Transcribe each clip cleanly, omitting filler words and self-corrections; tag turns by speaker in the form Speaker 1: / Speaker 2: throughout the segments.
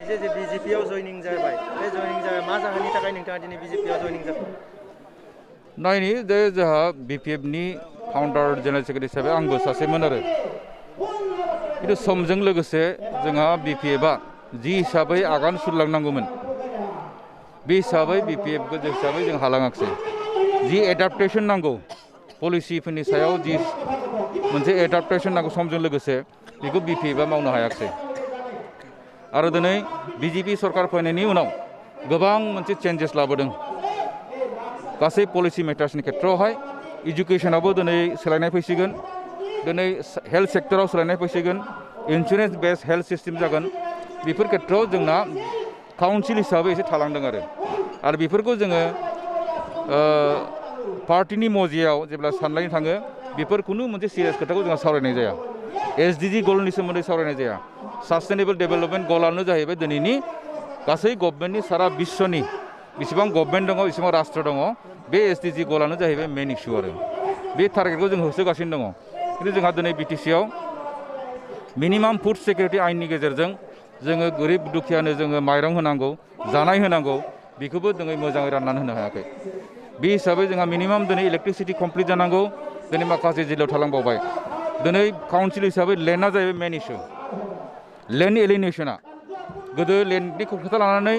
Speaker 1: जे बिजेपियाव जयनिं जाबाय बे जयनिं जाबाय मा जाहोननि थाखाय नोंथाङा दिनै बिजेपियाव जयनिं जाखो?
Speaker 2: नायनि जे जोंहा बिपिएफनि फाउन्डार जेनेरेल सेक्रेटारि हिसाबै आंबो सासेमोन आरो खिन्थु समजों लोगोसे जोंहा बिपिएफआ जि हिसाबै आगान सुरलांनांगौमोन बे हिसाबै बिपिएफखौ हिसाबै जों हालाङाखिसै। जि एडाप्टेसन नांगौ पलिसिफोरनि सायाव जि मोनसे एडाप्टेसन नांगौ समजों लोगोसे बेखौ बिपिएफआ मावनो हायाखिसै। आरो दिनै बिजेपि सरकार फैनायनि उनाव गोबां मोनसे चेन्जेस लाबोदों गासै पलिसि मेटार्सनि खेथ्रआवहाय। इडुकेसनावबो दिनै सोलायनाय फैसिगोन, दिनै हेल्थ सेक्टराव सोलायनाय फैसिगोन, इन्सुरेन्स बेस्ड हेल्थ सिस्टेम जागोन। बेफोर खेथ्रआव जोंना काउन्सिल हिसाबै एसे थालांदों आरो बेफोरखौ जोङो पार्टिनि मजियाव जेब्ला सानलायनो थाङो बेफोर खुनु मोनसे सिरियास खोथाखौ जोंहा सावरायनाय जाया। एसडिजि गलनि सोमोन्दै सावरायनाय जाया। सास्टेनेबल डेभेलपमेन्ट गलानो जाहैबाय दिनैनि गासै गभर्नमेन्टनि सारा बिश्वनि बेसेबां गभर्नमेन्ट दङ बेसेबां राष्ट्र दङ बे एसडिजि गलानो जाहैबाय मेन इस्यु आरो बे टारगेटखौ जों होसोगासिनो दङ। खिन्थु जोंहा दिनै बिटिसिआव मिनिमाम फुड सिकिउरिटि आइननि गेजेरजों जोङो गोरिब दुखियानो जोङो माइरं होनांगौ, जानाय होनांगौ, बेखौबो जोङो मोजाङै राननानै होनो हायाखै। बे हिसाबै जोंहा मिनिमाम दिनै इलेक्ट्रिसिटि कमप्लिट जानांगौ, दिनै माखासे जिल्लायाव थालांबावबाय। दिनै काउन्सिल हिसाबै लेन्डआ जाहैबाय मेन इस्यु। लेन्ड एलिनेसना गोदो लेन्डनि खोथा लानानै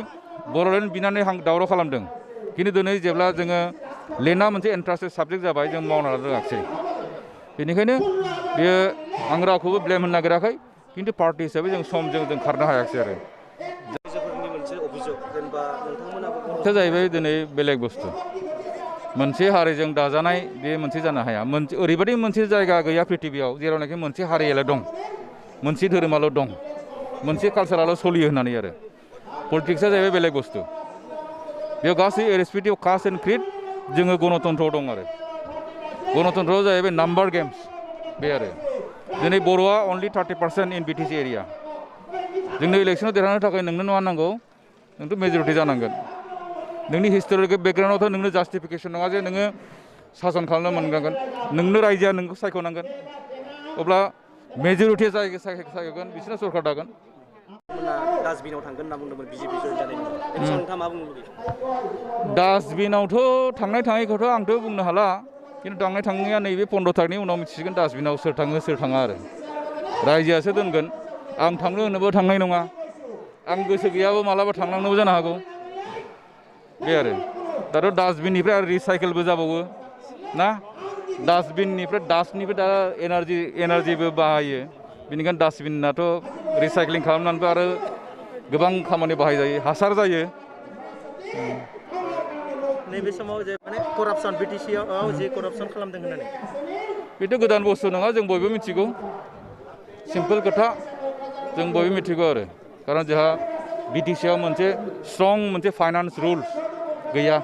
Speaker 2: बर'लेण्ड बिनानै दावराव खालामदों, खिन्थु दिनै जेब्ला जोङो लेन्डआ मोनसे इन्ट्रास्टेड साबजेक्ट जाबाय जों मावना लानो रोङाखिसै। बेनिखायनो बेयो आं रावखौबो ब्लेम होनो नागिराखै, खिन्थु पार्टि हिसाबै जों समजों जों खारनो हायाखिसै आरो
Speaker 1: मोनसे अभियोग जेनेबा नोंथांमोनाबो
Speaker 2: खोथाया जाहैबाय दिनै बेलेग बुस्थु। मोनसे हारिजों दाजानाय बे मोनसे जानो हाया। ओरैबायदि मोनसे जायगा गैया प्रिथिबियाव जेरावनाखि मोनसे हारियाल' दं, मोनसे धोरोमाल' दं, मोनसे कालसाराल' सोलियो होननानै आरो पलिटिक्सआ जाहैबाय बेलेग बुस्थु। बेयाव गासै इरेसपेक्टिभ अफ कास्ट एन्ड क्रिड जोङो गणतन्त्रआव दं आरो गणतन्त्रआव जाहैबाय नाम्बार गेम्स बे आरो दिनै बर'आ अनलि 30% इन बिटिसि एरिया। जोंनो इलेक्सनाव देरहानो थाखाय नोंनो मा नांगौ? नोंथ' मेजरिटि जानांगोन। नोंनि हिस्ट'रिकेल बेकग्राउन्डआवथ' नोंनो जास्टिफिकेसन नङा जे नोङो सासन खालामनो मोननांगोन। नोंनो रायजोआ नोंखौ सायख'नांगोन। अब्ला मेजरिटिया जायगा सायख'गोन बिसोरना सरकार दागोन।
Speaker 1: डास्टबिनाव थांगोन होनना बुंदोंमोन बिजेपि जयेन जानायनि उनाव। बेनि सायाव नोंथाङा मा बुंनो लुबैयो?
Speaker 2: डास्टबिनावथ' थांनाय थाङैखौथ' आंथ' बुंनो हाला, खिन्थु थांनाय थाङैया नैबे 15 तारिखनि उनाव मिथिसिगोन डास्टबिनाव सोर थाङो सोर थाङा आरो रायजोआसो दोनगोन। आं थांनो होनोबो थांनाय नङा, आं गोसो गैयाबो मालाबा थांनांनोबो जानो हागौ बे आरो दाथ' डास्टबिननिफ्राय आरो रिसाइकेलबो जाबावो ना, डास्टबिननिफ्राय डास्टनिफ्राय दा एनार्जिबो बाहायो। बेनिखायनो डास्टबिनाथ' रिसाइक्लिं खालामनानैबो आरो गोबां खामानि बाहायजायो, हासार जायो।
Speaker 1: नैबे समाव जे माने करापसन बिटिसिआव जे करापसन खालामदों होननानै
Speaker 2: बेथ' गोदान बुस्थु नङा, जों बयबो मिथिगौ। सिम्पोल खोथा, जों बयबो मिथिगौ आरो खारन जोंहा बिटिसिआव मोनसे स्ट्रं मोनसे फाइनान्स रुल्स गैया।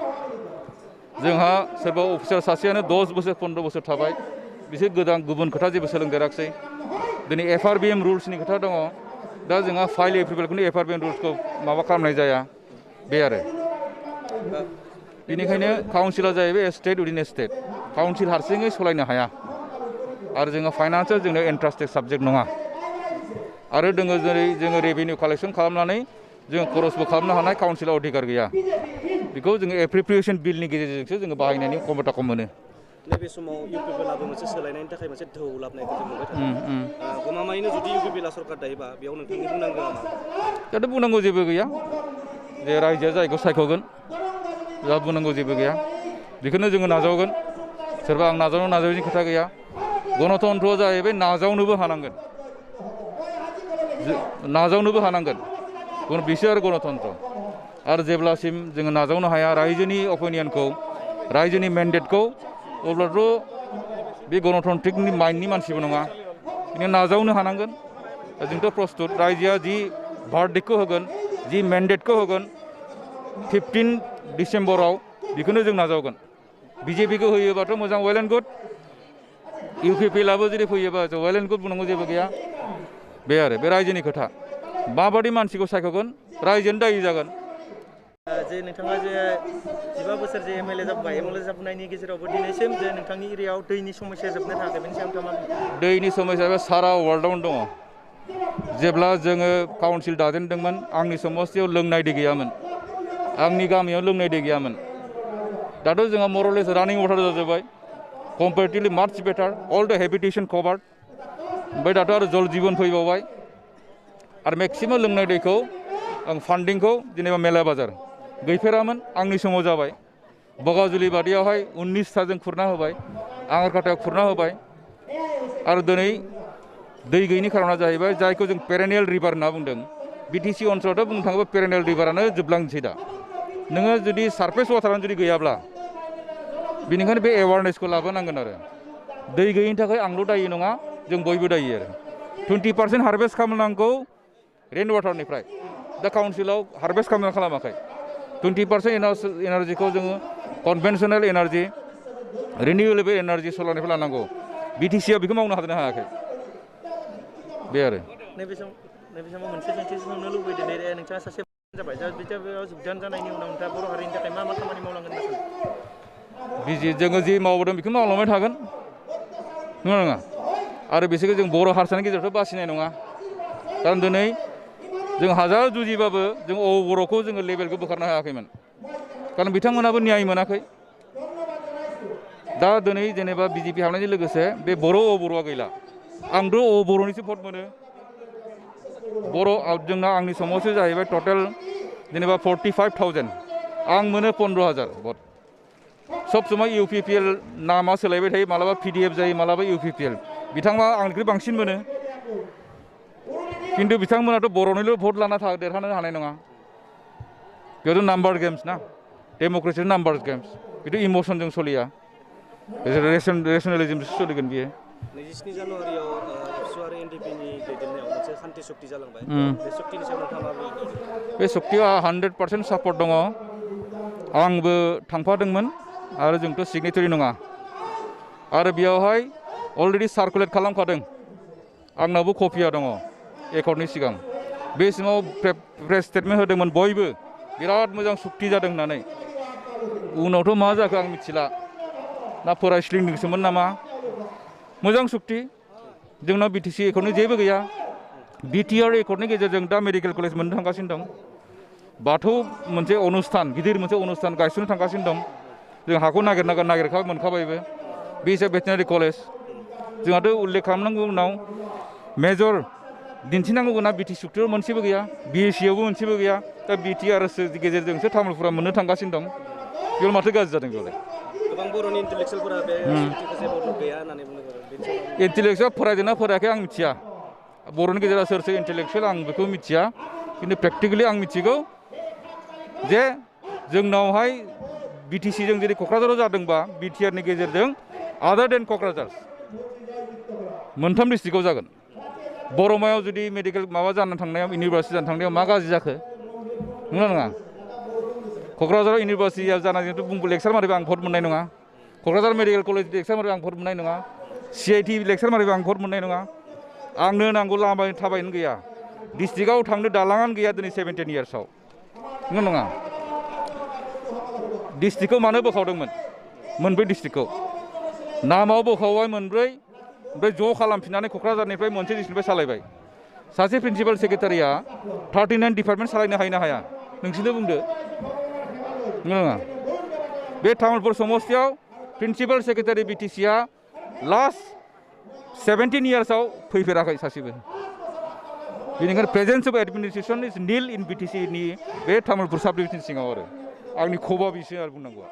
Speaker 2: जोंहा सोरबा अफिसार सासेयानो 10 बोसोर 15 बोसोर थाबाय, बिसोर गुबुन खोथा जेबो सोलोंदेराखिसै। दिनै FRBM रुल्सनि खोथा दङ, दा जोंहा फाइल एप्रुभेलखौनो FRBM रुल्सखौ माबा खालामनाय जाया बे आरो बेनिखायनो काउन्सिला जाहैबाय स्टेट उइदिन ए स्टेट। काउन्सिल हारसिङै सालायनो हाया आरो जोङो फाइनान्सआ जोंनो इन्ट्रास्टेड साबजेक्ट नङा। आरो जोङो रेभिनिउ कालेक्सन खालामनानै जोङो खरसबो खालामनो हानाय काउन्सिलाव अधिकार गैया। बेखौ जोङो एप्रिप्रिएसन बिलनि गेजेरजोंसो जोङो बाहायनायनि क्षमताखौ मोनो।
Speaker 1: नैबे समाव इउपिपिएलआबो मोनसे सोलायनायनि थाखाय मोनसे ढौ लाबोनायखौ जों नुबाय थादों। गमामायैनो जुदि इउपिपिएलआ सरकार दायोबा बेयाव नोंथांनि बुंनांगौआ मा?
Speaker 2: दाथ' बुंनांगौ जेबो गैया, जे रायजोआ जायखौ सायख'गोन दा बुंनांगौ जेबो गैया। बेखौनो जोङो नाजावगोन। सोरबा आं नाजावैनि खोथा गैया। गणतन्त्रआ जाहैबाय नाजावनोबो हानांगोन, बिसोर आरो गणतन्त्र। आरो जेब्लासिम जोङो नाजावनो हाया रायजोनि अपिनियनखौ, रायजोनि मेन्डेटखौ, अब्लाथ' बे गणतन्त्रिकनि माइन्डनि मानसिबो नङा। बेनो नाजावनो हानांगोन। जोंथ' प्रस्तुत, रायजोआ जि भार्डिक्टखौ होगोन, जि मेन्डेटखौ होगोन 15 डिसेम्बराव, बेखौनो जों नाजावगोन। बिजेपिखौ होयोबाथ' मोजां, वेल एन्ड गुड। इउपिपिएलआबो जुदि फैयोबा वेल एन्ड गुड, बुंनांगौ जेबो गैया बे आरो बे रायजोनि खोथा। माबादि मानसिखौ सायख'गोन रायजोआनो दायि जागोन।
Speaker 1: जे नोंथाङा जे 15 बोसोर जे एमएलए जाबाय, एमएलए जाबोनायनि गेजेरावबो दिनैसिम जे नोंथांनि एरियायाव दैनि समस्या जोबनो थाङाखै, बेनि सायाव नोंथाङा मा बुङो?
Speaker 2: दैनि समस्याया सारा वर्ल्डआवनो दङ। जेब्ला जोङो काउन्सिल दाजेनदोंमोन आंनि समस्तियाव लोंनाय दै गैयामोन आंनि गामियाव लोंनाय दै गैयामोन दाथ' जोंहा मरलेस रानिं वाटार जाजोब्बाय कम्पेरेटिभलि माच बेटार अल द हेबिटेसन कभार्ड ओमफ्राय दाथ' आरो जल जीवन फैबावबाय आरो मेक्सिमाम लोंनाय दैखौ आं फान्डिंखौ जेनेबा मेला बाजार गैफेरामोन आंनि समाव जाबाय बगाजुलि बादियावहाय 19था जों खुरना होबाय आंगारकाटायाव खुरना होबाय आरो दिनै दै गैयैनि खारना जाहैबाय जायखौ जों पेरेनियेल रिभार होनना बुंदों बिटिसि ओनसोलावथ' बुंनो थाङोबा पेरेनियेल रिभारानो जोबलांसै दा नोङो जुदि सारफेस वाटारानो जुदि गैयाब्ला बेनिखायनो बे एवारनेसखौ लाबोनांगोन आरो दै गैयैनि थाखाय आंल' दायि नङा जों बयबो दायि आरो 20% हारभेस्ट खालामनांगौ रेन वाटारनिफ्राय दा काउन्सिलाव हारभेस्ट खालामाखै 20% एनार्जिखौ जोङो कनभेनसनेल एनार्जि रिनिउएबल एनार्जि सलारनिफ्राय लानांगौ बिटिसिआ बेखौ मावनो हादोंना हायाखै बे आरो
Speaker 3: नैबे समाव मोनसे सोंथि सोंनो लुबैदों दे नोंथाङा सासे जाबाय दा बिथाङा जोबदान जानायनि उनाव नोंथाङा बर' हारिनि थाखाय मा खामानि मावलांगोन होनना सानो
Speaker 2: जोङो जि मावबोदों बेखौ मावलांबाय थागोन नङा नङा आरो बिसोरखौ जों बर' हारसानि गेजेरावथ' बासिनाय नङा खारन दिनै जों हाजार जुजिबाबो जों बर'खौ जोङो लेभेलखौ बोखारनो हायाखैमोन खारन बिथांमोनाबो न्याय मोनाखै दा दिनै जेनेबा बिजेपि हाबनायजों लोगोसे बे बर'आ गैला आंथ' बर'निसो भट मोनो जोंना आंनि समावसो जाहैबाय टटेल जेनेबा 45,000 आं मोनो 15,000 भट सब समय इउपिपिएल नामा सोलायबाय थायो मालाबा पिडिएफ जायो मालाबा इउपिपिएल बिथांमोना आंनिख्रुइ बांसिन मोनो खिन्थु बिथांमोनाथ' बर'निल' भट लाना देरहानो हानाय नङा बेयावथ' नाम्बार गेम्स ना डेम'क्रेसि नाम्बार गेम्स बेथ' इमसनजों सोलिया रेसनेलिजमजों सोलिगोन बियो
Speaker 1: 27 जानुवारियाव एबसु आरो एनडिपिनि दैदेननायाव मोनसे सान्थि सक्ति जालांबाय बे सक्तिनि सायाव नोंथाङा माबोरै
Speaker 2: बे सक्तिया 100% सापर्ट दङ आंबो थांफादोंमोन आरो जोंथ' सिगनेटारि नङा आरो बेयावहाय अलरेडि सार्कुलेट खालामखादों आंनावबो कपिया दङ एकर्डनि सिगां बे समाव प्रेस स्टेटमेन्ट होदोंमोन बयबो बिराद मोजां सक्ति जादों होननानै उनावथ' मा जाखो आं मिथिला ना फरायस्लिंदोंसोमोन नामा मोजां सक्ति जोंनाव बिटिसि एकर्डनि जेबो गैया बिटिआर एकर्डनि गेजेरजों दा मेडिकेल कलेज मोननो थांगासिनो दं बाथौ मोनसे अनुस्थान गिदिर मोनसे अनुस्थान गायसननो थांगासिनो दं जों हाखौ नागिरखा मोनखाबायबो बे हिसाबै भेटेनारि कलेज जोंहाथ' उल्लेख खालामनांगौ उनाव मेजर दिन्थिनांगौ गोनां बिटि सक्तियाव मोनसेबो गैया बिएससियावबो मोनसेबो गैया दा बिटिआर गेजेरजोंसो तामुलपुरा मोननो थांगासिनो दं बेयाव माथो गाज्रि जादों बेयावलाय
Speaker 1: गोबां बर'नि इन्टेलेक्सुयेलफोरा बे सक्तिखौ जेबो गैया होननानै बुंदों
Speaker 2: इन्टेलेक्सुयेल फरायदोंना फरायाखै आं मिथिया बर'नि गेजेराव सोर इन्टेलेक्सुयेल आं बेखौ मिथिया खिन्थु प्रेक्टिकेलि आं मिथिगौ जे जोंनावहाय बिटिसिजों जेरै क'क्राझाराव जादोंबा बिटिआरनि गेजेरजों आदार देन क'क्राझार मोनथाम डिस्ट्रिक्टआव जागोन बर'मायाव जुदि मेडिकेल माबा जानो थांनायाव इउनिभार्सिटि जानो थांनायाव मा गाज्रि जाखो नंगौना नङा क'क्राझाराव इउनिभार्सिटियाव जानायजोंथ' लेक्सार मारिबा आं भट मोननाय नङा क'क्राझार मेडिकेल कलेज लेक्सार मारिबा आं भट मोननाय नङा CIT लेक्सार मारिबा आं भट मोननाय नङा आंनो नांगौ लामा थाबायनो गैया डिस्ट्रिक्टआव थांनो दालाङानो गैया दिनै 17 इयार्सआव नंगौ नङा डिस्ट्रिक्टखौ मानो बोखावदोंमोन मोनब्रै डिस्ट्रिक्टखौ नामाव बोखावबाय मोनब्रै ओमफ्राय ज' खालामफिननानै क'क्राझारनिफ्राय मोनसे डिस्ट्रिक्टनिफ्राय सालायबाय सासे प्रिन्सिपाल सेक्रेटारिया 39 डिपार्टमेन्ट सालायनो हायो ना हाया नोंसोरनो बुंदो नंगौ नङा बे तामुलपुर समस्तियाव प्रिन्सिपाल सेक्रेटारि बिटिसिआ लास्ट 17 इयार्सआव फैफेराखै सासेबो बेनिखायनो presence of administration is nil in बिटिसिनि बे तामुलपुर साब डिभिजन सिङाव आरो आंनि खबा बिसो आरो बुंनांगौआ